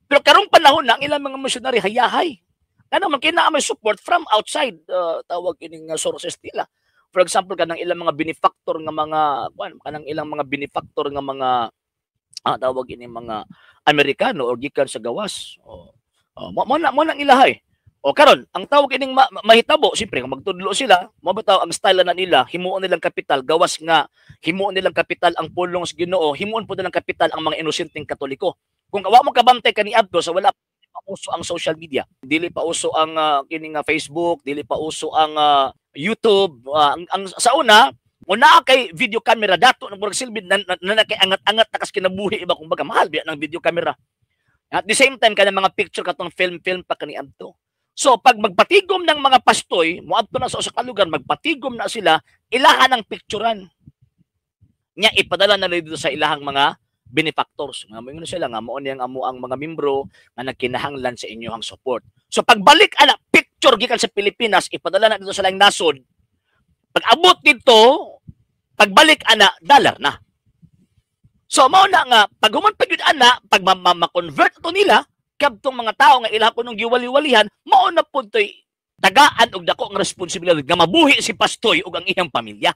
Pero karong panahon na ang ilang mga missionary hayahay. Ano man kina may support from outside, tawag ining sources nila. For example, kanang ilang mga benefactor nga mga kuan, kanang ilang mga benefactor nga mga tawag ini mga Amerikano or gikan sa gawas. O, mo na ang ilahay. O karon, ang tawag ining mahitabo, siyempre kung magtudlo sila, mo bitaw ang style na nila, himuon nilang kapital, gawas nga himuon nilang kapital ang pulong sa Ginoo, himuon po nilang kapital ang mga inosenteng Katoliko. Kung wa mo kabantay kaniadto sa wala pa uso ang social media, dili pa uso ang kini nga Facebook, dili pa uso ang YouTube, ang sa una, kung naa kay video camera dato ng murag silbi na kay angat-angat na kas kinabuhi iba, kumbaga mahal biya ng video camera. At the same time, kanang mga picture katong film-film pa kaniadto. So pag magpatigom ng mga pastoy, moadto na sa usa ka lugar, magpatigom na sila, ilahan ang picturean. Nya ipadala na dito sa ilahang mga benefactors. Nga moingon sila nga mao niyang amo ang mga membro nga nagkinahanglan sa inyohang support. So pagbalik ana picture gikan sa Pilipinas, ipadala na dito sa laing nasod. Pag abot dito, pagbalik ana, dollar na. So mao na nga pag human pa gyud ana, pag ma-convert to nila kadtong mga tao nga ilaha kunong giwali-walihan, mao na pud to'y tagaan og dako ang responsibilidad nga mabuhi si pastoy ug ang iyang pamilya.